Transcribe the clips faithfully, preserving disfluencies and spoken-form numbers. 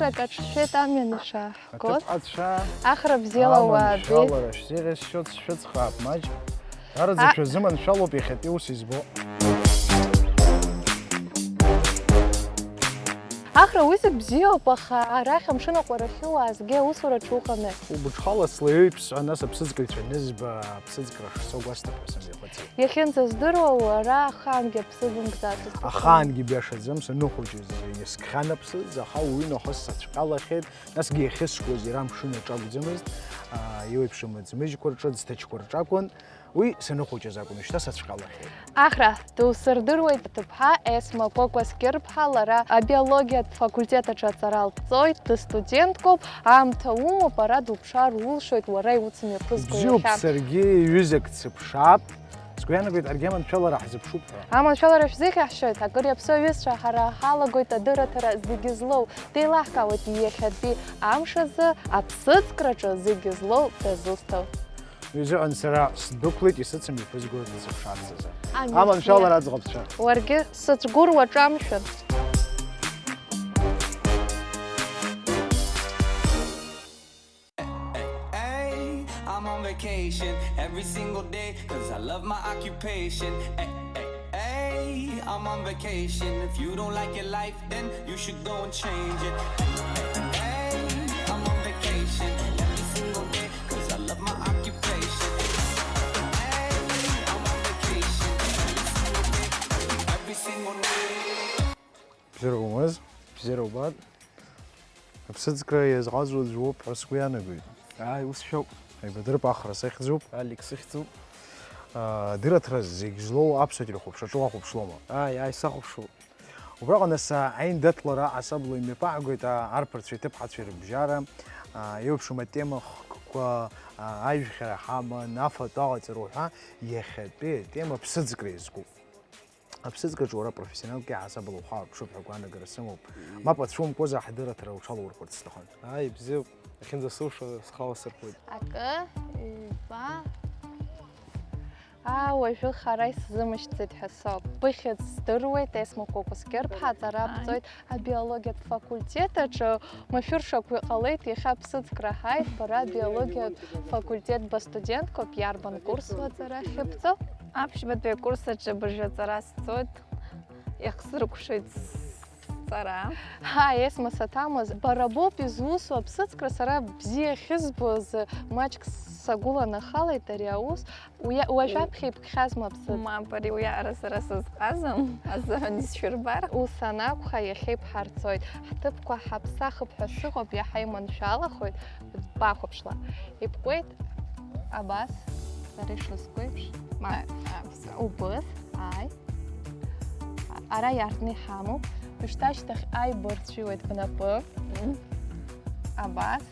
Рак аҿшәеит амҩан ишааҳгоз. Аҭыԥҳацәа, Ахра бзиала уаабеит. Аманшәалара шәзеиӷьасшьоит, сшәыцхраап маҷк. Даараӡа А- шәазыманшәалоуп иахьатәи ус избо. Ахра уи зегь бзиоуп, аха арахь амшын аҟәарахьы уаазгеи аусураҿы уҟами? Убыҽхала слеиоит ԥсҳәа, нас аԥсыӡкыҩцәа анызба, аԥсыӡкра шцо гәасҭап ҳәа сымҩахыҵит. Иахьынӡаздыруа, уара ахаангьы аԥсыӡ умкӡацызт. Ахаангьы биашаӡам, саныхәыҷыз иаскхьан аԥсыӡ, аха уи нахыс сацәҟьалахьеит, насгьы иахьыскуаз иара амшын аҿы акәӡамызт, аа, еиуеиԥшым аӡмыжьқәа рҿы, ӡҭачқәа рҿы акәын, уи саныхәыҷыз акәын, шьҭа сацәҟьалахьеит. Ахра, дусырдыруеит, ҭыԥҳа Есма Кәакәа Скьырԥҳа, лара абиологиатә факультет аҿы аҵара лҵоит, дыстуденткоуп, аамҭа умоуп, ара дуԥшаар улшоит, уара иуцымҩаԥызго Бзиоуп, иахьа. Саргьы ҩызак дсыԥшаап. Сгәы иаанагоит, ҳаргьы аманшәалара ҳзыԥшуп ҳәа. Аманшәалара шәзеиӷьаҳшьоит, акыр иаԥсоу аҩызцәа ҳара ҳалагоит адырраҭара зегьы злоу, деилаҳкаауеит иахьатәи амш азы аԥсыӡкраҿы зегьы злоу дызусҭоу. Уи азыҳәан сара сдәықәлеит исыцымҩаԥызго дсыԥшаарц азы. Амҩа Аманшәалара аӡӷабцәа. Уаргьы сыҵәгәыр уаҿамшәан. Hey, I'm on vacation every single day, cause I love my occupation. Hey, hey, hey, I'm on vacation. If you don't like your life, then you should go and change it. Hey, hey, hey, I'm on vacation every single day, cause I love my occupation. Hey, I'm on vacation every single day, every single day. Бзиара умаз? Бзиара убан? Аԥсыӡкра иазҟазоу аӡә уоуп ҳәа сгәы иаанагоит. Ааи, ус шәоуп. Аибадырп Ахра сыхьӡуп. Алик сыхьӡуп. Аа, дырраҭара зегь злоу аԥсуа телехәаԥшраҿы уахәаԥшлома? Ааи, ааи, сахәаԥшуп. Убраҟа нас, аа, аиндаҭлара аҳасабала имҩаԥаагоит, аа, арԥарцәеи аҭыԥҳацәеи рыбжьара, аа, еиуеиԥшым атема хкқәа, аа, ажәхьара ҳаман, афатә аҟаҵара уҳәа, иахьатәи атема аԥсыӡкра иазкуп. Аԥсыӡкраҿы уара профессионалк иаҳасабала ухы аарԥшуп ҳәа агәаанагара сымоуп. Мап ацәумкуазар, ҳдырраҭара уҽалаурхәырц сҭахын. Ааи, бзиоуп. Иахьынӡасылшо схала сырхәоит. Акы, ҩба. Аа, уажәы хара исзымышьҭӡеит ҳәа соуп. Быхьӡ здыруеит, Есма Кәакәа Скьырԥҳа, аҵара Ааи. Бҵоит абиологиатә факультет аҿы. Машәыршақә иҟалеит, иахьа аԥсыӡкра ҳааит, бара абиологиатә факультет быстуденткоуп, иарбан курс уаҵара ахьыбҵо? Аԥшьбатәи акурс аҿы абыржәы аҵара сҵоит, иахсыркәшоит сҵара. Ҳа, Есма, саҭамыз, бара боуп изусу аԥсыӡкра, сара бзиа ахьызбоз маҷк сагәыланахалеит ари аус. Уи-, уажәаԥхьа ибкхьазма аԥсыӡ? Мап, ари уиаҟара сара сызҟазам, азыҳәан исшәырбар. Ус анакәха, иахьа ибҳарцоит. Ҳҭыԥқәа ҳаԥсахып ҳәа сыҟоуп, иаҳа иманшәалахоит. Бахәаԥшла. Ибкуеит абас, сара ишызку еиԥш. Ма-, А, а, всё. Убыс, ааи. Ара иаартны иҳамоуп. Ишьҭа ашьҭахь ааибырцәиуеит бнапы. Мм. Абас.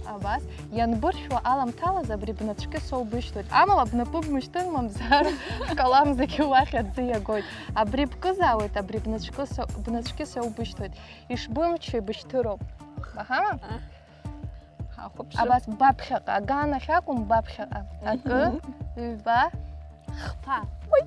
Абас. Ианбыршәуа аламҭалаз абри бнацәкьыс аубышьҭуеит. Амала бнапы бмышьҭын, мамзар ҳкалам зегьы уахь аӡы иагоит. Абри бкызаауеит, абри бнацәкьыс, бнацәкьыс аубышьҭуеит. Ишбымчу ибышьҭыроуп. Баҳама? Ҳахәаԥшып. Абас баԥхьаҟа, аганахь акәым, баԥхьаҟа. Акы, Мгм. Ҩба, хԥа. Уи.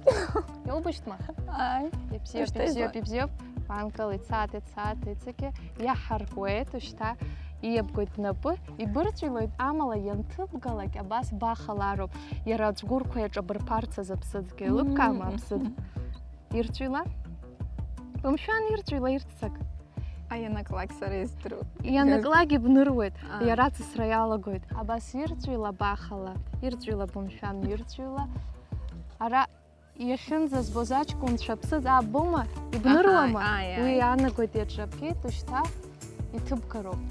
Иубышьҭма? Ааи. Ибзиоуп, Ушьҭа ибзиоуп, иза- ибзиоуп. Анкыл ицаат, ицаат, иҵегьы иаҳаркуеит, ушьҭа ииабгоит бнапы, ибырҵәилоит, амала ианҭыбгалак абас бахалароуп. Иара аҵәгәырқәа иаҿабырԥарц азы аԥсыӡгьы еилыбкаама, Мм. Аԥсыӡ? Ирҵәила? Бымшәан, ирҵәила, ирццак. Ианаклак сара издыруеит. Ианаклак ибныруеит, Аа. Иара аҵысра иалагоит. Абас ирҵәила бахала, ирҵәила бымшәан, ирҵәила. Ара иахьынӡазбоз аҷкәынцәа аԥсыӡ ааббома? Ибныруама? Аҳа, ааи, ааи. Уи иаанагоит иаҿаԥхьеит, ушьҭа иҭыбгароуп.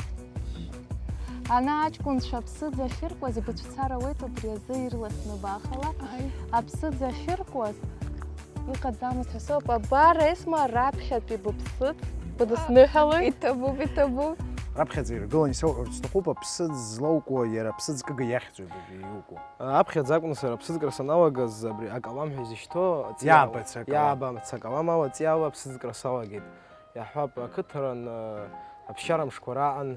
Ана аҷкәынцәа аԥсыӡ ахьыркуаз ибыцәцар ауеит убри азы ирласны бахала. Ааи. Аԥсыӡ ахьыркуаз Иҟаӡамызт ҳәа соуп, абар, Есма, раԥхьатәи быԥсыӡ, быдысныҳәалоит. Иҭабуп, иҭабуп. Раԥхьаӡа иргылан исоуҳәарц сҭахуп, аԥсыӡ злоукуа, иара аԥсыӡ кыга иахьӡуп абри иукуа. Аԥхьаӡа акәын сара аԥсыӡкра саналагаз, абри акалам ҳәа изышьҭоу, аҵиаауа. Иаабац акалам. Иаабац акалам ала аҵиаауа аԥсыӡкра салагеит. Иаҳҳәап, ақыҭаран, аԥсшьара мшқәа раан,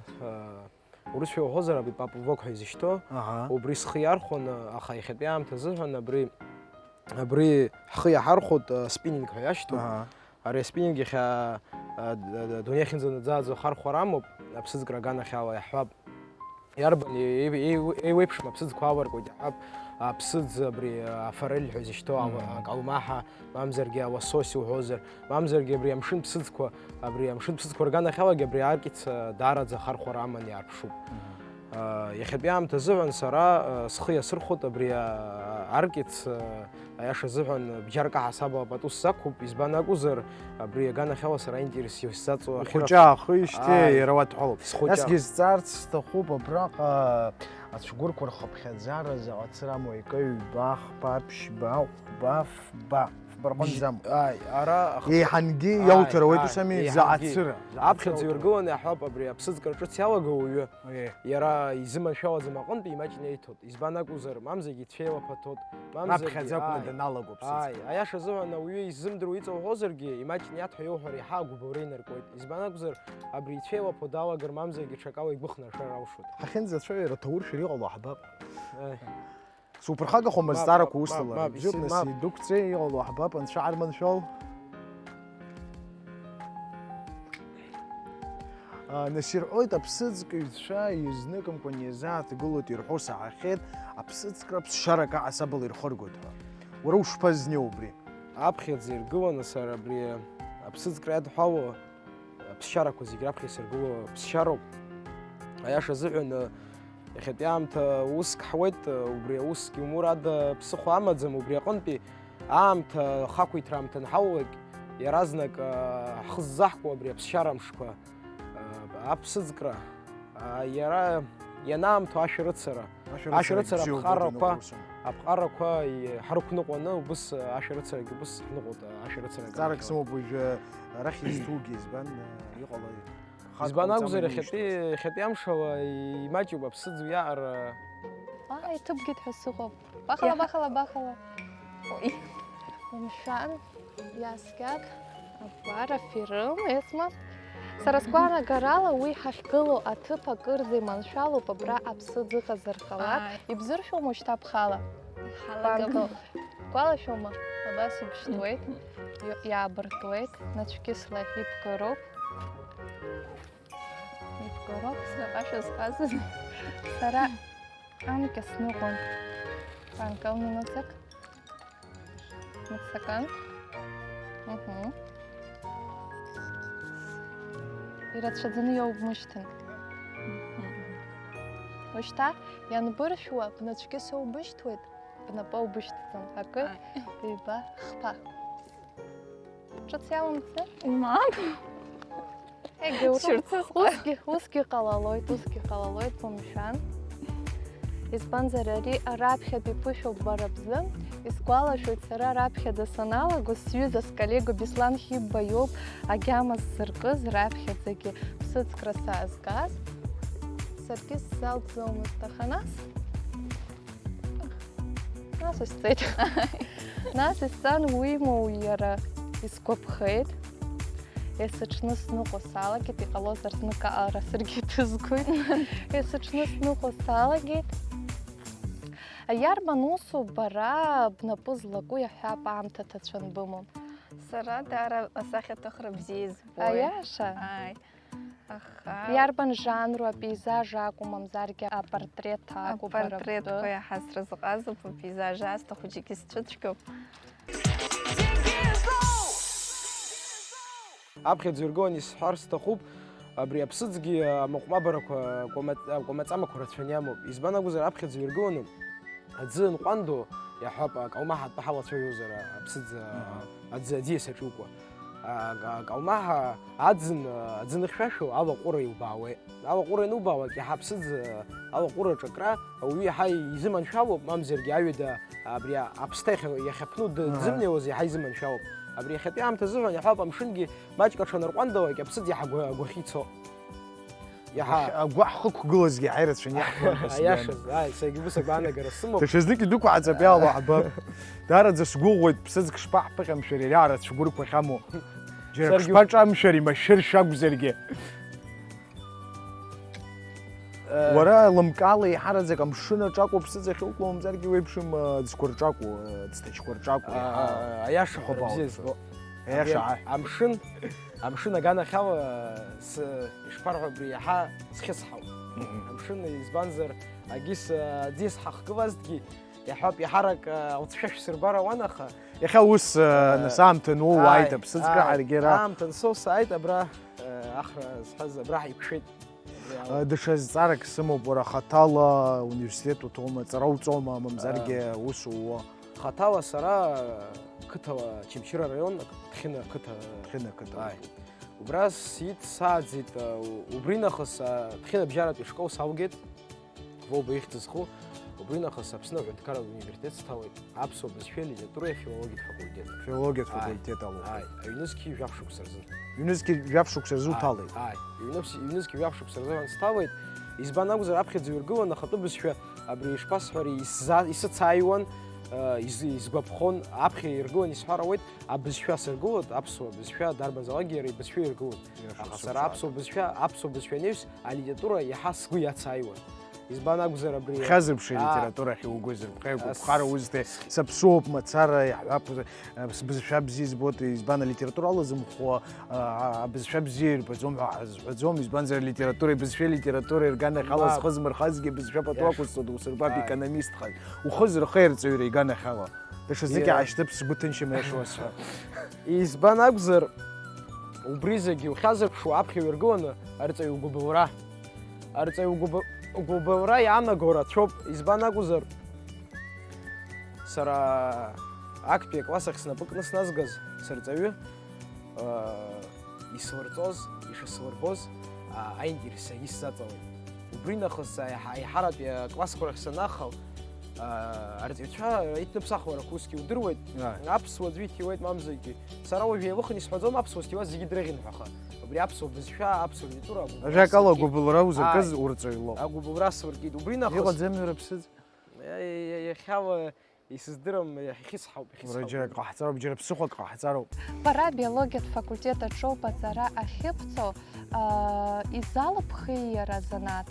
Урысшәа иуҳәозар, абри поплавок ҳәа изышьҭоу, Аҳа. Убри схы иархәон, аха иахьатәи аамҭа азыҳәан абри, абри ҳхы иаҳархәоит, а, спиннинг ҳәа иашьҭоуп. Аҳа. Ари аспиннинг иахьа, а, а, д-, д-, адунеи ахьынӡанаӡааӡо ахархәара амоуп, аԥсыӡкра аганахьала иаҳҳәап. Иарбан еи-, еи-, еи-, еиуеиԥшым аԥсыӡқәа аларкуеит, иаҳҳәап, аԥсыӡ абри, а, афорель ҳәа изышьҭоу ала-, Мгм. акалмаҳа, мамзаргьы алосось уҳәозар, мамзаргьы абри амшын ԥсыӡқәа, абри амшын ԥсыӡқәа рганахьалагьы абри аркьыц, а, даараӡа ахархәара аман иаарԥшуп. Мгм. А, иахьатәи аамҭа азыҳәан сара, а, схы иасырхәоит абри, а, аркьыц, а, аиаша азыҳәан, бџьарк аҳасабала пату сзақәуп, избан акәзар, абри аганахьала сара аинтерес исзаҵоу ахьырахь. Ухәыҷы аахижьҭеи Ааи. иара уадҳәалоуп. Схәыҷы. Насгьы сҵаарц сҭахуп абраҟа ацәқәырқәа рхыԥхьаӡара заҟа цыра амоу, ика, ҩба, хԥа, ԥшьба, хәба, фба. Фба рҟынӡам. Ааи, ара ахыԥ-, Еиҳангьы ааи, иауҭар ауеит, ааи, ус ами, еиҳангьы. заҟа цыра, заҟа Аԥхьаӡа цыра иургыланы иаҳҳәап, абри аԥсыӡкра ҿыц иалаго ауаҩы, Е. иара изыманшәалаӡам аҟынтәи имаҷны иеиҭоит. Избан акәзар, мамзаргьы ицәеилаԥаҭоит, мамзаргьы, Раԥхьаӡа акәны ааи. даналаго аԥсыӡ. Ааи, аиаша азыҳәан ауаҩы иззымдыруа иҵауҳәозаргьы, имаҷны иаҭәҳәа иоуҳәар, еиҳа агәыбылра инаркуеит. Избан акәзар, абри ицәеилаԥо далагар, мамзаргьы ҽакала игәы хнаршәар алшоит. Ҳахьынӡацәажәо иара ҭаур шәара иҟало ҳбап. Ааи. Суԥырхагахом Мап, азҵаарақәа мап, усҭала. мап, мап, Бзиоуп, исымам. нас идәықәҵеи, иҟало ҳбап, анцәа ҳарманшәал. А, нас ирҳәоит, аԥсыӡкыҩцәа изныкымкәан иазааҭгылоит ирҳәо саҳахьеит, аԥсыӡкра ԥсшьарак аҳасабала ирхыргоит ҳәа. Уара ушԥазнеи убри? Аԥхьаӡа иргыланы сара абри аԥсыӡкра иадҳәало аԥсшьарақәа зегь раԥхьа исыргыло ԥсшьароуп. Аиаша азыҳәан, иахьатәи аамҭа уск ҳуеит, убри аусгьы умур ада ԥсыхәа амаӡам, убри аҟынтәи аамҭа ахақәиҭра аамҭа анҳалалак, иаразнак, а, ҳхы ззаҳкуа абри аԥсшьара мшқәа, а, аԥсыӡкра, а, иара ианаамҭоу ашәарыцара, Ашәарыцара ашәарыцара бзиоу аԥҟарақәа, гәыдоуп, аԥҟарақәа, и-, ҳрықәныҟәаны убыс ашәарыцарагьы убыс ҳныҟәоит, ашәарыцара Зҵаарак аганахьала. сымоуп уажәы арахь изҭугьы, избан, э, иҟалеи? Избан акәзар, иахьатәи, иахьатәи амшала имаҷуп аԥсыӡ уиаҟара. Аа, иҭыбгеит ҳәа сыҟоуп. Бахала, Иаҳа- бахала, бахала. Ой. Умшәан, иааскьаг, абар, аферым, Есма. Сара сгәаанагарала, уи ҳахьгылоу аҭыԥ акырӡа иманшәалоуп абра аԥсыӡ ыҟазар ҟалап. Ааи. Ибзыршәома уажәшьҭа бхала? Иҳалагап. Бангыл. Гәалашәома? Абас ибшьҭуеит, ио-, иаабыртуеит, нацәкьысла ибгароуп. Ибгароуп, сара ҟашәа зҟазаз. Сара анкьа сныҟәон. Банкыл минуҭак. Мыццакын. Мгм. Ирацәаӡаны иоубмышьҭын. Мгм. Ушьҭа ианбыршәуа, бнацәкьыс иоубышьҭуеит, бнапы аубышьҭӡом. Акы, Ааи. ҩба, хԥа. Ҿыц иалымҵыр? Мап. Егьа урым. Шәырцызҟа. Усгьы, усгьы ҟалалоит, усгьы ҟалалоит, бымшәан. Избанзар, ари раԥхьатәи ԥышәоуп бара бзы. Исгәалашәоит, сара раԥхьаӡа саналагоз, сҩыза, сколлега Беслан Хьыбба иоуп агьама сзыркыз, раԥхьаӡагьы ԥсыӡкра саазгаз. Саргьы сзалҵӡомызт, аха нас Нас исҵеит. Нас исҵан, уимоу, иара исгәаԥхеит. Есыҽны сныҟәо салагеит, иҟалозар зныкаара саргьы ҭызгоит. Есыҽны сныҟәо салагеит. Иарбан усу бара бнапы злаку, иаҳҳәап, аамҭа ҭацәын бымоу? Сара даара асахьаҭыхра бзиа избоит. Аиаша? Ааи. Аха Иарбан жанру, апейзаж акәу, мамзаргьы апортрет акәу, бара бтәы? Апортретқәа иаҳа сразҟазоуп, апейзаж аасҭа хәыҷык исцәыцәгьоуп. Аԥхьаӡа иргылан исҳәар сҭахуп, абри аԥсыӡгьы амаҟәмабарақәа, акәама-, акәамаҵамақәа рацәаны иамоуп. Избан акәзар, аԥхьаӡа иргыланы Аӡы анҟәандо, иаҳҳәап, акалмаҳа атәы ҳалацәажәозар, аԥсыӡ, Аҳа. аӡы, аӡиас аҿы иукуа. А, а, акалмаҳа аӡын, аӡы ныхьшәашәо алаҟәыра илбаауеит. Алаҟәыра ианылбаауа, еиҳа аԥсыӡ, алаҟәыра аҿакра ауаҩы иаҳа изыманшәалоуп, мамзаргьы аҩада абри аԥсҭа иахьа-, иахьаԥну ды-, Аҳа. дзымнеиуаз иаҳа изыманшәалоуп. Абри иахьатәи аамҭа азыҳәан, иаҳҳәап, амшынгьы маҷк аҽанарҟәандалак, аԥсыӡ иаҳа агәа-, агәахьы ицо. Иаҳа. Агәы ҳхықәгылазгьы иаҳа ирацәаны иаҳфон ҳәа сгәы Аиашаз, иаанагон. Ааи, саргьы ус агәаанагарас сымоуп. Даҽазнык идәықәааӡап, иаало ҳбап. Даараӡа сгәыӷуеит, ԥсыӡк шԥаҳԥыхьамшәари, ари аара цәгәырқәа ахьамоу. Џьара Саргьы ак шԥаҿамшәари, машәыр шәакәзаргьы. Э. Уара лымкаала еиҳараӡак амшын аҿакәу, аԥсыӡ ахьукуа, мамзаргьы уеиԥшым, э, ӡқәа рҿакәу, э, ӡҭачқәа рҿакәу, А, еиҳа а, аиаша хәба бзиа уаҩ. Збо. Иаша. Амшын, амшын аганахьала, с-, ишԥарҳәо, абри иаҳа схьысҳауп. Мгм. Амшын, избанзар, агьыс, аӡиас ҳахгылазҭгьы, иаҳҳәап, иаҳарак, а, уцәшәа шәсырбар ауан, аха. Иахьа ус, а, Э, нас аамҭа ануоу, ааи, уааит аԥсыӡкра, ааи, ҳаргьы ара. Аамҭа ансоу сааит, абра, э, ахра зҳәаз абра ҳаиқәшәеит. Абри ала. Э, даҽа зҵаарак сымоуп, уара хаҭала университет уҭоума, ҵара уҵоума, мамзаргьы Э, ус ууа? Хаҭала сара, қыҭала, Очамчыра араион, Ҭхьына қыҭа. Ҭхьына қыҭа. Ааи. Убра сиит, сааӡеит, э, у-, убри нахыс, э, Ҭхьына абжьаратәи ашкол салгеит. Вова ихьӡ зху, убри нахыс Аԥсны аҳәынҭқарратә университет сҭалеит, аԥсуа бызшәеи алитературеи афилологиатә факультет. Филологиатә Ааи, факультет алоуп. Ааи, ҩнызқьи жәаф шықәса рзын. Ҩнызқьи жәаф шықәса рзы Ааи, уҭалеит? Ааи, ҩнызқь-, ҩнызқьи жәаф шықәса рзы ҳәа сҭалеит. Избан акәзар, аԥхьаӡа иргылан ахатәы бызшәа, абри ишԥасҳәари, исза-, исыцааиуан, э, из-, исгәаԥхон, аԥхьа иргылан исҳәар ауеит, абызшәа сыргылоит, аԥсуа бызшәа, дарбанзаалакгьы иара ибызшәа иргылоит. Иашоуп, Аха сара сыцәцәа. Аԥсуа бызшәа, аԥсуа бызшәа аниҩс, алитература иаҳа сгәы иацааиуан. Избан акәзар абри? Хьазырԥши Аа. Алитературахь иугәы зырԥхеи Ас- агәаԥхара узҭеи, саԥсуоуп мацара, иаҳҳәап, э, сбызшәа бзиа избоит, избан алитература алазымхәуа, а, а, абызшәа бзиа ирбаӡом ҳәа ҳазҳәаӡом, избанзар алитература ибызшәа алитература ирганахьала Мап. Зхы змырхазгьы бызшәа пату Иаш- ақәызҵо дусырбап, Ааи. Економистхаз. Ухы зырхеи арҵаҩра иганахьала? Даҽаӡәгьы Иа- аашьҭыԥ, сгәы ҭынчым, иашоу асҳәа. Избан акәзар, убри зегьы ухьазырԥшуа аԥхьаҩ иргыланы арҵаҩ угәыбылра. Арҵаҩ угәыб-, угәыбылра иаанаго рацәоуп, избан акәзар, сара актәи акласс ахь снапы кны сназгаз сырҵаҩы, э, ислырҵоз, ишыслырбоз, а, аинтерес исзаҵалеит. Убри нахыс аиҳа-, аиҳаратәи аклассқәа рахь санахал, а, арҵаҩцәа итныԥсахуа рахь усгьы удыруеит, Ааи. Аԥсуа аӡәы иҭиуеит, мамзаргьы. Сара уажә еилыхны исҳәаӡом аԥсуа зҭиуаз зегьы дреиӷьын ҳәа, аха убри аԥсуа бызшәа, аԥсуа литература агәыбылра Ажәакала, сыркит. Агәыбылра узыркыз Ааи. Урҵаҩлоуп. Агәыбылра сыркит. Убри нахыс Иҟаӡами уара ԥсыӡ? Иа-, иа-, иахьала исыздырам, иахьхьысҳауп, Уара иахьысҳауп. Џьара ак ҟаҳҵароуп, џьара ԥсыхәак ҟаҳҵароуп. Бара абиологиатә факультет аҿоуп аҵара ахьыбҵо, аа, изалабхи иара азанааҭ?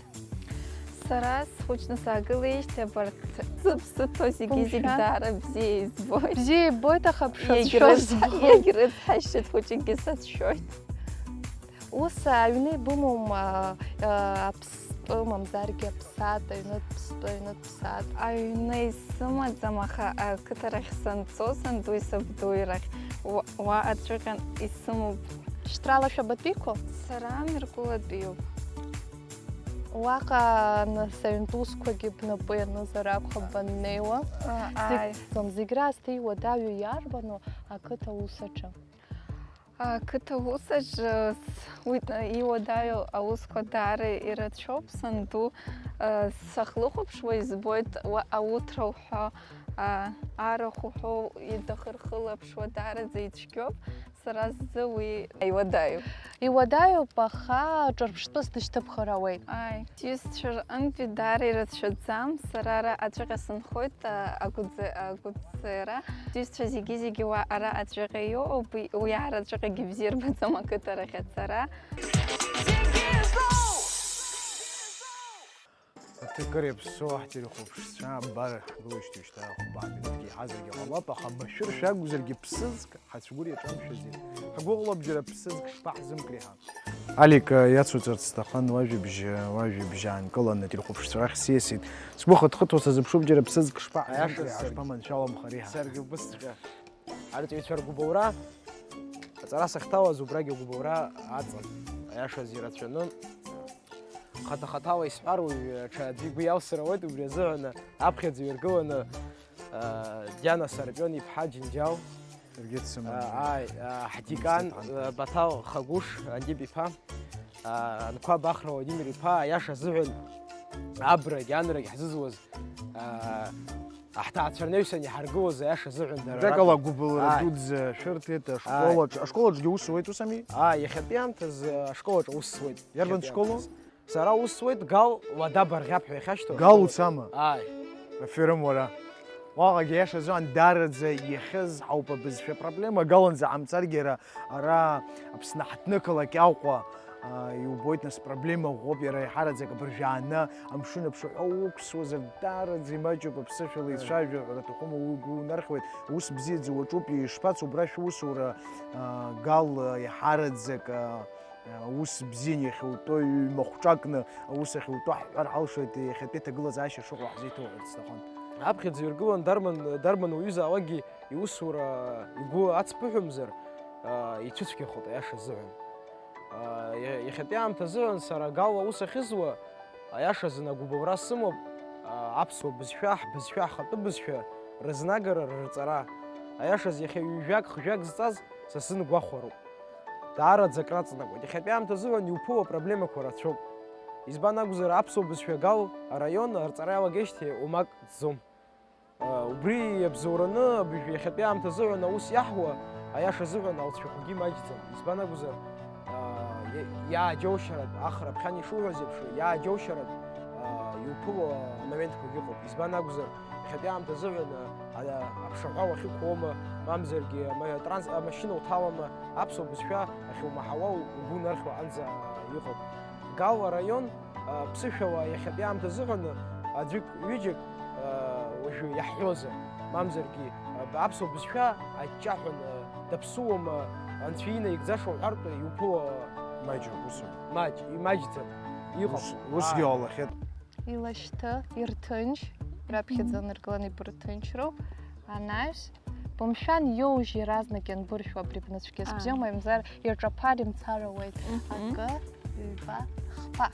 Сара схәыҷны саагылеижьҭеи абарҭ зыԥсы ҭоу зегьы-зегь Бымшәан. Даара бзиа избоит. Бзиа ибоит, аха ԥшацәшәо Иагьрыцҳа-, збоит. Иагьрыцҳашьшьит, хәыҷыкгьы сацәшәоит. Ус аҩны ибымоума, а, аԥстәы, мамзаргьы аԥсаатә, аҩнытә ԥстәы, аҩнытә ԥсаатә? Аҩны исымаӡам, аха ақыҭарахь санцо, санду исабду ирахь, уа-, уа аҿыҟьан исымоуп. Шьҭрала шәабатәиқәоу? Сара Миркәылатәиуп. Уаҟа, нас, аҩнтә усқәагьы бнапы ианызар акәхап баннеиуа. А, Зегь ааи. Ӡом, зегь раасҭа иуадаҩу иарбану ақыҭа ус аҿы? Ақыҭа усаҿ, э, с-, уи, э, иуадаҩу аусқәа даара ирацәоуп. Санду, э, сахлыхәаԥшуа избоит, уа ауҭра уҳәо, а, арахә уҳәо, идахырхылаԥшуа даараӡа ицәгьоуп. Сара сзы уи иуадаҩуп. Иуадаҩуп, аха ҿырԥштәыс дышьҭыбхыр ауеит. Ааи, сҩызцәа рҟынтәи даара ирацәаӡам. Сара ара аҵәыҟьа сынхоит, а, агәӡа-, агәӡ-, Сара, сҩызцәа зегьы-зегьы уа ара аҵәыҟьа иоуп, уи, уи ара аҵәыҟьагьы бзиа рбаӡом ақыҭарахь ацара. Аҭакыр иаԥсоу ҳтелехәаԥшцәа, абар, ҳгылоижьҭеи шьҭа хәба минуҭк еиҳазаргьы ҟалап, аха машәыршәа акәзаргьы ԥсыӡк ҳацәгәыр иаҿамшәази. Ҳгәыӷлап џьара ԥсыӡк шԥаҳзымгри ҳәа. Алик, иацуҵарц сҭахын уажәабжь, уажәабжь аанкыланы ателехәаԥшцәа рахь сиасит. Сгәы хыҭхыҭуа сазыԥшуп, џьара ԥсыӡк шԥаҳзымгеи, Аиаша, саргь, ҳашԥаманшәалам хари ҳа? Саргьы убысҵәҟьа. Арҵаҩцәа ргәыбылра, аҵара сахьҭалаз убрагь агәыбылра аҵан, аиашаз ирацәаны. Хаҭа-хаҭала исҳәар, уаҩы ҽа аӡәы игәы иалсыр ауеит, убри азыҳәан аԥхьаӡа иргыланы, а, Диана Сарпион иԥҳа Џьынџьал. Саргьы дсыман. А, ааи, а, ҳдекан, Университет а, Баҭал Хагәыш Андип-иԥа, а, Анқәаб Ахра Владимир-иԥа, аиаша азыҳәан абрагь анрагь ҳзызуаз, а, ҳҭаацәа рнаҩсан иҳаргылоз аиаша азыҳәан дара Џьакала ракәын. Гәыбылра Ааи. Дуӡӡа шәырҭеит, ашкол Ааи. Аҿ-, ашкол аҿгьы ус зуеит, ус ами? Ааи, иахьатәи аамҭазы ашкол аҿы аус зуеит. Иарбан Иахьатәи школу? Аамҭазы. Сара аус зуеит, Гал Уадаб Арӷьаб ҳәа иахьашьҭоу Гал ашкол аҿы. Уцама? Ааи. Аферым уара. Уаҟагьы аиаша азыҳәан даараӡа иахьыз ҳауп абызшәа проблема. Галанӡа ҳамцаргьы ара, ара Аԥсны ҳҭнықалақь Аҟәа, Иубоит, нас, проблема ӷәӷәоуп, иара еиҳараӡак абыржәы ааны амшын аԥшаҳәа уқәсуазар, даараӡа имаҷуп, аԥсышәала ицәажәо ҳәа аҭахума, уи угәы унархьуеит, аус бзиаӡа уаҿуп, ишԥац, убра шәусура, а, Гал, а, еиҳараӡак, а, а, аус бзиан иахьуто, ҩ-махәҿакны аус ахьуто ҳҳәар ҳалшоит, иахьатәи ҭагылазаашьа шыҟоу ҳзеиҭоуҳәарц сҭахын. Аԥхьаӡа иргылан Дарман, Дарман уҩыза алагьы иусура игәы ацԥыҳәымзар, а, ицәыцәгьахоит, аиаша азыҳәан. Иа-, иахьатәи аамҭазыҳәан сара Гал аус ахьызуа, аиашазы агәыбылра сымоуп, аԥсуа бызшәа, ҳбызшәа, ҳхатәы бызшәа рызнагара, рырҵара. Аиашаз иахьа ҩажәак, хжәак зҵаз са сзын гәахәароуп. Даараӡа акраҵанакуеит. Иахьатәи аамҭазыҳәан иуԥыло апроблемақәа рацәоуп. Избан акәзар, аԥсуа бызшәа Гал араион арҵара иалагеижьҭеи омак ӡӡом. Убри иабзоураны абыржәы иахьатәи аамҭа азыҳәан аус иаҳуа, аиаша азыҳәан, алҵшәақәагьы маҷӡам. Избан акәзар, иа-, иааџьоушьаратә, ахра ԥхьан ишуҳәаз еиԥш, иааџьоушьаратә иуԥыло амоментқәагьы ыҟоуп. Избан акәзар, иахьатәи аамҭа азыҳәан аԥшаҳәа уахьықәуома, мамзаргьы ама-, транс-, амашьына уҭалама, аԥсуа бызшәа ахьумаҳауа угәы унархьуа анӡа иҟоуп. Гал араион, а, ԥсышәала иахьатәи аамҭа азыҳәан аӡәык, ҩыџьак, а, уажәы иаҳҳәозар, мамзаргьы, а, аԥсуа бызшәа аҷҷаҳәан, а, даԥсуама, анцәа инаигӡаша уҳәартә иуԥыло, а, маҷуп, усоуп. Маҷ, имаҷӡам. Иҟам. Ус, усгьы, ааи, ҟалахьеит. Илашьҭы, ирҭынч, раԥхьаӡа, мгм, ныркыланы ибырҭынчроуп. Анаҩс, бымшәан, иоужь иаразнак ианбыршәуа абри бнацәкьыс, аа, бзиоума, имзар иаҿаԥар имцар ауеит. Мгм. Акы, ҩба, хԥа.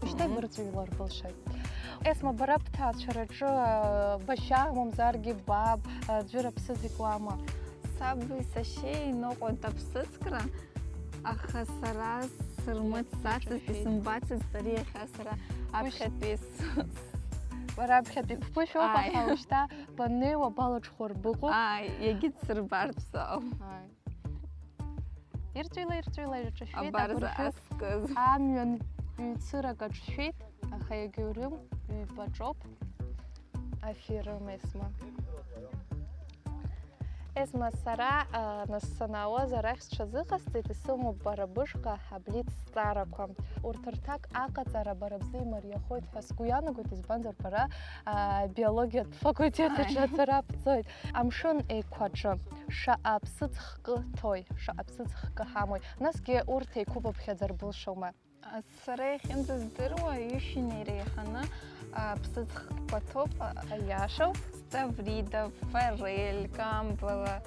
Шьҭа, мгм, ибырҵәиуа рбылшоит. Есма, бара бҭаацәараҿы, а, башьа, мамзаргьы баб, а, ӡәыр аԥсыӡ икуама? Саби сашьеи иныҟәоит аԥсыӡкра, аха сара сырмыццацызт, исымбацызт ари иахьа сара аԥхьатәи с-, бара аԥхьатәи бԥышәоуп, ааи, аха ушьҭа баннеиуа балаҽхәыр быҟоуп. Ааи, иагьыдсырбартә сауп. Ааи. Ирҵәила, ирҵәила ирҿышәшәеит, абарза абыржәы аскыз. Амҩан ҩцырак аҿшәеит, аха иагьаурым, ҩбаҿоуп. Аферым, Есма. Есма, сара, а, нас санаауаз арахь сҽазыҟасҵеит, исымоуп бара бышҟа аблиц зҵаарақәа. Урҭ рҭак аҟаҵара бара бзы имариахоит ҳәа сгәы иаанагоит, избанзар бара, а, биологиатә факультет аҿы, ааи, аҵара бҵоит. Амшын еиқәаҿы шаҟа ԥсыӡ хкы ҭои, шаҟа ԥсыӡ хкы ҳамои, насгьы урҭ еиқәыԥыԥхьаӡар былшома? Сара иахьынӡаздыруа, ҩышәи неи реиҳаны, а, ԥсыӡ хкқәа ҭоуп. Аиашоуп. Ставрида, форель, камбала,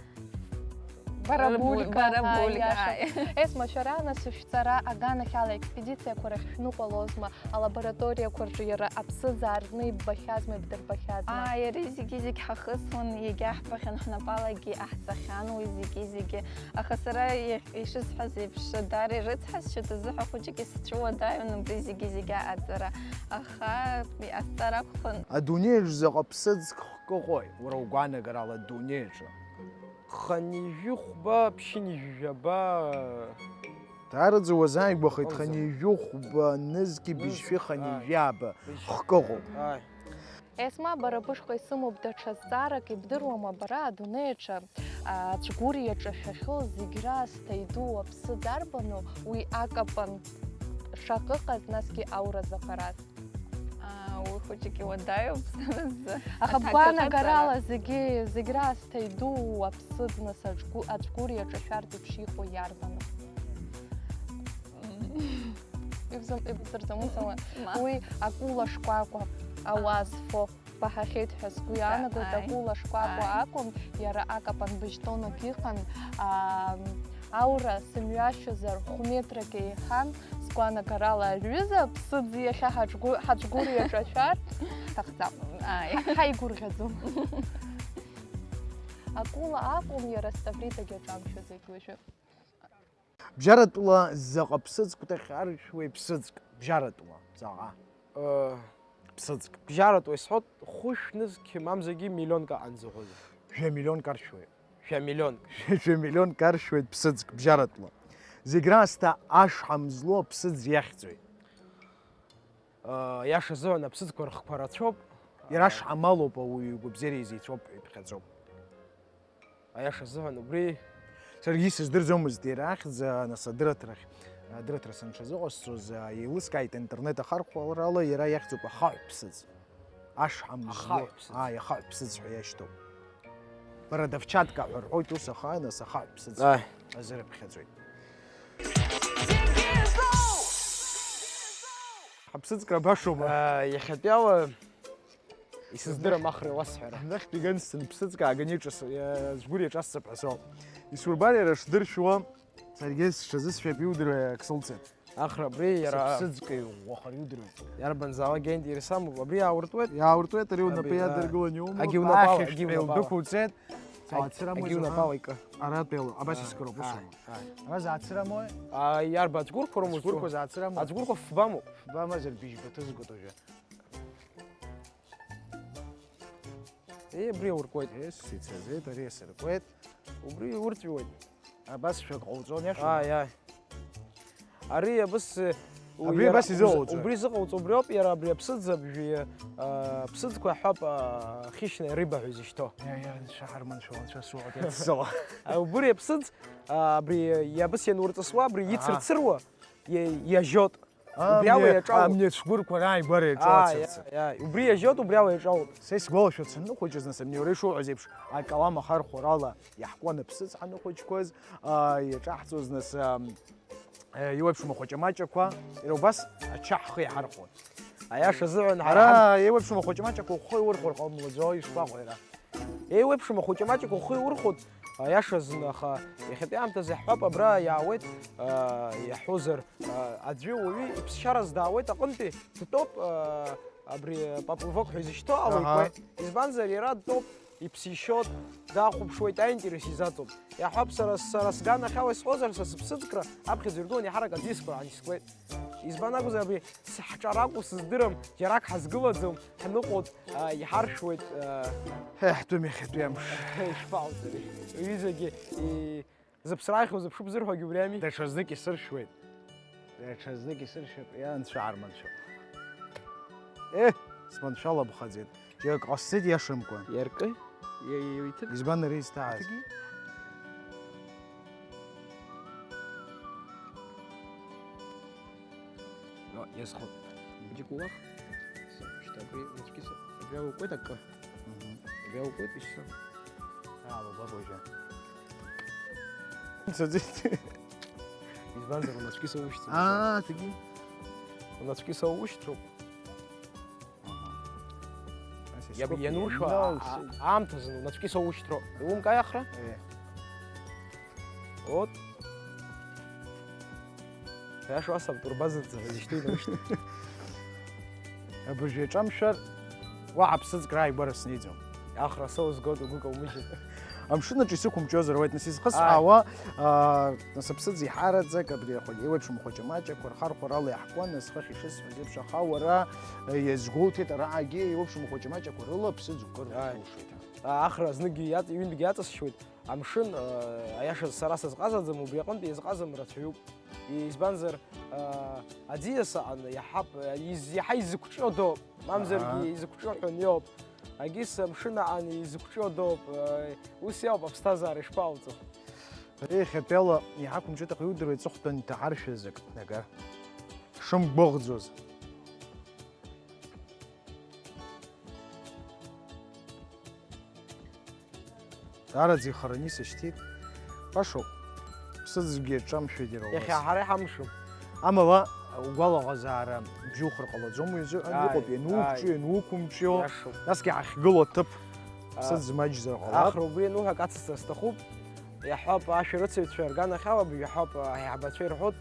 барабулька, барабулька, аиашоуп. Ааи. Есма, шәара, нас, шәҵара аганахьала аекспедициақәа рахь шәныҟәалозма, алабораториақәа рҿы иара аԥсыӡ аартны иббахьазма, ибдырбахьазма? Ааи, ари зегьы-зегь ҳахысуан, иагьаҳбахьан, ҳнапалагьы иҟаҳҵахьан уи зегьы-зегьы. Аха сара иахь-, ишысҳәаз еиԥш, даара ирыцҳасшьоит, азыҳәа хәыҷык исцәуадаҩын убри зегьы-зегьы аҵара. Аха иҟасҵар акәхон. Адунеиаҿ заҟа ԥсыӡк хкы ыҟои, уара угәаанагарала, адунеиаҿы? Хынҩажәи хәба, ԥшьынҩажәи жәаба. Даараӡа уазааигәахеит, хынҩажәи хәба, нызқьи быжьшәи хынҩажәи ааба хкы ыҟоуп. Ааи. Есма, бара бышҟа исымоуп даҽа зҵаарак, ибдыруама бара, адунеи аҿы, а, ацәгәыр иаҿашәахьоу зегь раасҭа идуу аԥсыӡ арбану, уи акапан шаҟа ыҟаз, насгьы аура заҟараз? Аа, уи хәыҷык иуадаҩуп сара сзы. Аха аҭак бгәаанагарала ыҟаҵара. Зегьы, зегь раасҭа идуу аԥсыӡ, нас, аҿгәы-, ацәгәыр иаҿашәартә еиԥш иҟоу иарбану? М. Ибзам-, ибзырӡом, ус ауа. Ма. Уи акула шкәакәа ауаа зфо баҳахьеит ҳәа сгәы иаанагоит, ааи, акула шкәакәа, ааи, акәым, иара акапан быжь тоннак иҟан, аа, аура сымҩашьозар хә-метрак еиҳан, сгәаанагарала, аҩыза аԥсыӡ иахьа ҳаҿгәы-, ҳаҿгәыр иаҿашәар, ҳҭахӡам. Ааи. Ҳа-, ҳаигәырӷьаӡом. Акула акәым, иара ставридагьы аҿамшәаӡеит уажәы. Бжьаратәла заҟа ԥсыӡк уҭахьаршәуеи, ԥсыӡк, бжьаратәла, заҟа? Э, ԥсыӡк. Бжьаратәла исҳәот, хәышә нызқь мамзаргьы миллионк аҟанӡа уҳәозар. Жәа миллионк аршәуеит. Жәа миллионк. Жәа миллионк аршәуеит ԥсыӡк, бжьаратәла. Зегь раасҭа ашҳам злоу аԥсыӡ иахьӡуеит. Э, иаша азыҳәан аԥсыӡқәа рыхқәа рацәоуп. Иара ашҳам алоуп, ауаҩы игәабзиара изеицәоуп ҳәа иԥхьаӡоуп. Аиаша азыҳәан убри. Саргьы исыздырӡомызт иара ахьӡ, нас адырраҭарахь, адырраҭара санҽазыҟасҵоз, еилыскааит интернет ахархәарала иара иахьӡуп ахаҳә ԥсыӡ. Ашҳам злоу. Ахаҳә ԥсыӡ. Ааи, ахаҳә ԥсыӡ ҳәа иашьҭоуп. Бородавчатка ҳәа рҳәоит, ус ахаан, нас ахаҳә ԥсыӡ Аи. Азырыԥхьаӡоит. Ҳаԥсыӡкра башоума? Иахьатәиала исыздырам ахра иуасҳәара. Нахьтәи Гансҭен ԥсыӡк ааганы иҿас-, иа-, згәыр иаҿасҵап ҳәа соуп. Исурбар иара шдыршәуа, саргьы сҽазысшәап, иудыруа акы сылцеит. Ахра абри иара Сыԥсыӡк иӷәӷәахар иудыруеит. Иарбанзаалак иаинтерес амоуп, абри иаауртуеит. Иаауртуеит, ари унапы Абри, иадыргылан иумоуп. Агьи унапала, Ахьышәҭ агьи унапала. Дәықәуҵеит. Агьи, Саацырамуи агьи заҳа? Унапала икы. Аратәи ала. Абас Ааи, искыроуп, ус ааи, ала. Ааи. Ара заацырамуи? А, иарба, ацгәырқәа рымоу? Ацгәырқәа заацырамуи? Ацгәырқәа фба амоуп. Фба амазар быжьба ҭызгоит уажәы. Е, абри ауркуеит. Ес, ицаӡеит, ари асыркуеит. Убри урҵәиуеит. Абас шәак ҟауҵон, иашоума? Ааи, ааи. Ари абыс, э, Абри иара абас изыҟауҵои? Убри зыҟауҵо убриоуп, иара абри аԥсыӡ абжәы, а, ԥсыӡқәа ҳәоуп, а, хищные рыба ҳәа изышьҭоу. Иа, иа, анцәа ҳарманшәала, анцәа суҳәоит, иаццала. А, убри аԥсыӡ, а, абри иабыс ианурҵысуа, абри Аҳа. Ицырцыруа, иа-, иажьот. Убри ала Амни-, иаҿалоуп. Амни ацәгәырқәа рааигәара иаҿалацырц. Ааи, ааи, ааи. Убри иажьот, убри ала иаҿалоуп. Са исгәалашәоит санныхәыҷыз, нас, абни уара ишуҳәаз еиԥш, акалам ахархәарала иаҳкуан аԥсыӡ ҳаныхәыҷқәаз, аа, иаҿаҳҵоз, нас, ам, е, еиуеиԥшым ахәаҷамаҷақәа, иара убас ача ҳхы иаҳархәон. Аиаша азыҳәан ҳара Ара ҳан- еиуеиԥшым ахәаҷамаҷақәа ухы иурхәар ҟамлаӡои, ишԥаҟоу иара? Еиуеиԥшым ахәыҷамаҷақәа ухы иурхәоит, аиаша азын, аха иахьатәи аамҭазы иаҳҳәап, абра иаауеит, аа, иаҳҳәозар, аа, аӡәы уаҩы иԥсшьараз даауеит аҟынтәи, дтәоуп, аа, абри поплавок ҳәа изышьҭоу Аҳа. Алеикәеи. Избанзар, иара дтәоуп, иԥсишьоит, дахәаԥшуеит, аинтерес изаҵоуп. Иаҳҳәап, сара, сара сганахьала исҳәозар, са сыԥсыӡкра аԥхьаӡа иргылан иаҳарак аӡы искуан, искуеит. Избан акәзар, абри ҳҿар акәу сыздырам, џьарак ҳазгылаӡом, ҳныҟәоит, а, иҳаршәуеит, а. Еҳ, тәым иахьатәи амш. Ишԥаҟауҵари? Уҩызагьы, и-, зыԥсра ахьу зыԥшуп зырҳәогьы убри ами? Даҽазнык исыршәуеит. Даҽазнык исыршәап, иа, анцәа аарманшәа. Еҳ, сманшәалабхаӡеит. Џьарак ҟасҵеит иашамкәан. Иаркы? Иа-, иа-, иҭык? Избан иара изҭааз? Иҭыки? Но, иазхоит. Бџьык улах. Шьҭа абри нацәкьыс абри аукуеит акы. Мгм. Абри аукуеит, ишьҭа. Аа, баба, божьа. Саӡеит. Избанзар, унацәкьыс аушьҭроуп. Аа, тыги. Унацәкьыс аушьҭроуп. Иаб-, ианушәа, а-, а-, аамҭазын, унацәкьыс аушьҭроуп. Иумка иахра? Э. Вот. Иашоу асаб турбазыӡ зышьҭоу инаушьҭ. Абыржә иаҿамшәар, уаҳа ԥсыӡк рааигәара снеиӡом. Ахра соу згоит, угәы каумыжьын. Амшын аҿы исықәымҿиозар ауеит, нас изхысҳәаауа, Ааи. Аа, нас аԥсыӡ иҳараӡак абри ахәы-, еиуеиԥшым хәыҷы-маҷақәа рхархәарала иаҳкуан, нас хыхь ишысҳәаз еиԥш, аха уара, э, иазгәоуҭеит, араагьы еиуеиԥшым хәыҷы-маҷақәа рыла аԥсыӡ укыр Ааи. Улшоит. А, ахра зныкгьы иаҵ-, ҩынтәгьы иаҵысшьуеит. Амшын, э, аиаша сара сазҟазаӡам, убри аҟынтә иазҟазам рацәаҩуп. Избанзар, э, аӡиас аҟны иаҳап-, из-, иаҳа изықәҿиоу доуп, мамзаргьы Аҳа. Изықәҿио ҳәа иоуп. Агьыс амшын аҟны изықәҿио доуп, э, ус иауп аԥсҭазаара ишԥаҟауҵо? Ари иахьатәиала иҳақәымҿиеит, аха иудыруеит, ҵыхәтәан иҭаҳаршәыз акы нагар. Шымгәыӷӡоз. Даараӡа ихараны исышьҭит. Башоуп. Ԥсыӡгьы ҿамшәеит иара убас. Иахьа ҳара иҳамшым. Амала, угәалаҟазаара бжьухыр ҟалаӡом уи азыҳәан, Ааи, иҟоуп иануқәҿио, ааи. Иануқәымҿио, Иашоуп. Насгьы ҳахьгылоу аҭыԥ Аа, ԥсыӡ змаҷзар ҟалап. Ахра убри ануҳәа акы ацысҵар сҭахуп. Иаҳҳәап, ашәарыцаҩцәа рганахьала, иаҳҳәап, аиҳабацәа ирҳәоит,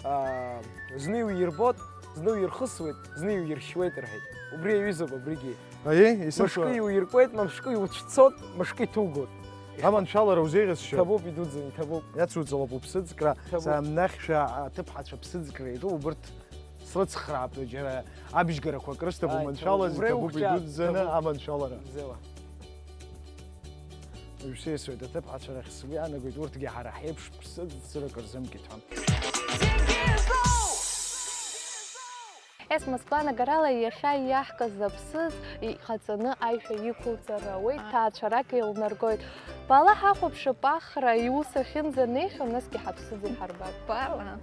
аа, зны иуирбоит, зны уирхысуеит, зны иуиршьуеит рҳәеит. Убри аҩызоуп абригьы. Аиеи, исымшуа. Мышкы иуиркуеит, мышкы иуцәцоит, мышкы иҭугоит. Аманшәалара узеиӷьасшьо. Иҭабуп, идуӡӡаны, иҭабуп. Иацуҵалап уԥсыӡкра, Иҭабуп. Са амнахьшәа аҭыԥҳацәа ԥсыӡкра иаҿу убырҭ срыцхраап, џьара абжьгарақәа акрысҭап, Ааи, уманшәалаз, иҭабуп. Убра иҭабуп, иухьча, идуӡӡаны иҭабуп. Аманшәалара. Бзиала. Уажә сеисуеит аҭыԥҳацәа рахь, сгәы иаанагоит, урҭгьы ҳара ҳеиԥш ԥсыӡ цырак рзымкит ҳәа. Есма сгәаанагарала, иахьа иаҳкыз аԥсыӡ иҟаҵаны аишәа иқәуҵар ауеит, Ааи. Ҭаацәарак еилнаргоит. Баала ҳахәаԥшып Ахра иус ахьынӡанеихьоу, насгьы ҳаԥсыӡ иҳарбап. Баала.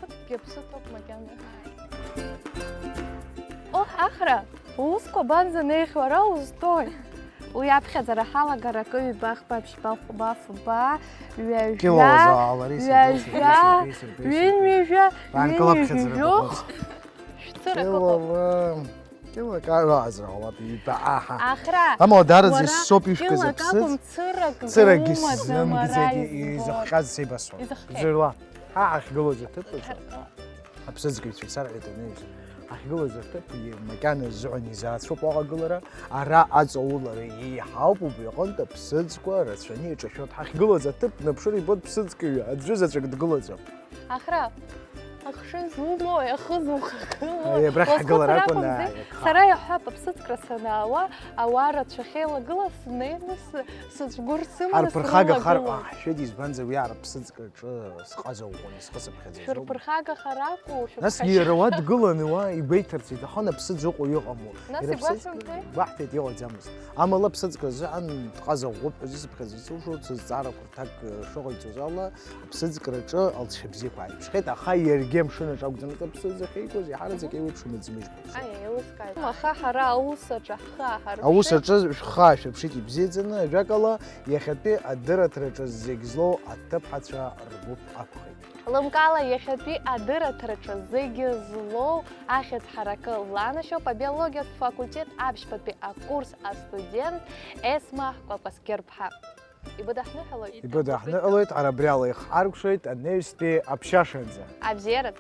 Ԥыҭкгьы аԥсы ҭоуп макьана. Оҳ, Ахра, уусқәа банӡанеихьоу, ара узҭои? Уи аԥхьаӡара ҳалагар акы, ҩба, хԥа, ԥшьба, хәба, фба, ҩажәа, кило узаалар, ҩажәа, ҩынҩажәа, ҩынҩажәи жәохә. Шәцырак ыҟоуп. Кило, кило акы ыҟазар ҟалап, ҩба, аҳа. Ахра, амала даараӡа уара исоуп ишәкыз кило аԥсыӡ. Акакәым, цырак, цыракгьы умаӡам, ара сзымгӡеит, избоит. Изыхҟьаз сеибасуан. Изыхҟьаз. Ӡырла, ҳа ҳахьгылоз аҭыԥ аҿы. Аԥсыӡкыҩцәа исарҳәеит анаҩс. Ҳахьгылаз аҭыԥ макьана ззыҳәан изаацәоуп аҟагылара, ара аҵаулара еиҳауп, убри аҟынтә аԥсыӡқәа рацәаны иҿашәоит. Ҳахьгылаз аҭыԥ наԥшыр ибоит ԥсыӡкыҩы, аӡәы заҵәык дгылаӡам. Ахра, ахшыҩ зумои, ахы зухагылои? Аи, абрахь ҳгылар акәын, ааи, агха. Сара иаҳҳәап, аԥсыӡкра санаауа, ауаа рацәахьеилагыла снеины с-, сыцәгәыр сыманы срылагылоит. Ҳарԥырхагахар ҟаҳшәеит, избанзар, уи ара ԥсыӡкра аҿы сҟаза уҟоуп. Схы сыԥхьаӡаӡом. Шәырԥырхагахар акәу, шәыԥхашьа? Насгьы иара уа дгыланы уа игәеиҭарц иҭахын аԥсыӡ ыҟоу иҟаму. Нас иара игәасымҭеи? Ԥсыӡ-, игәаҳҭеит, иҟаӡамызт. Амала аԥсыӡкра азыҳәан дҟаза ӷәӷәоуп ҳәа зысыԥхьаӡац сылшоит, сызҵаарақәа рҭак, э, шыҟаиҵоз ала, аԥсыӡкра аҿы алҵшәа бзиақәа ааиԥшхеит, аха иаргьы амшын аҿы акәӡамызт аԥсыӡ ахьеикуаз, иаҳараӡак еиуеиԥшым аӡмыжьқәа. Аиеи, еилыскааит. Аха ҳара аус аҿы ҳхы ааҳарԥшит. Аус аҿы шәхы аашәырԥшит ибзиаӡаны, ажәакала, иахьатәи адырраҭараҿы зегь злоу аҭыԥҳацәа ргәыԥ ақәхеит. Лымкаала иахьатәи адырраҭараҿы зегьы злоу ахьӡ ҳаракы ланашьоуп абиологиатә факультет аԥшьбатәи акурс астудент Есма Кәакәасқьыр-ԥҳа. Ибыдаҳныҳәалоит. Ибыдаҳныҳәалоит, ҳара абри ала ихҳаркәшоит анаҩстәи аԥшьашанӡа. Абзиараз.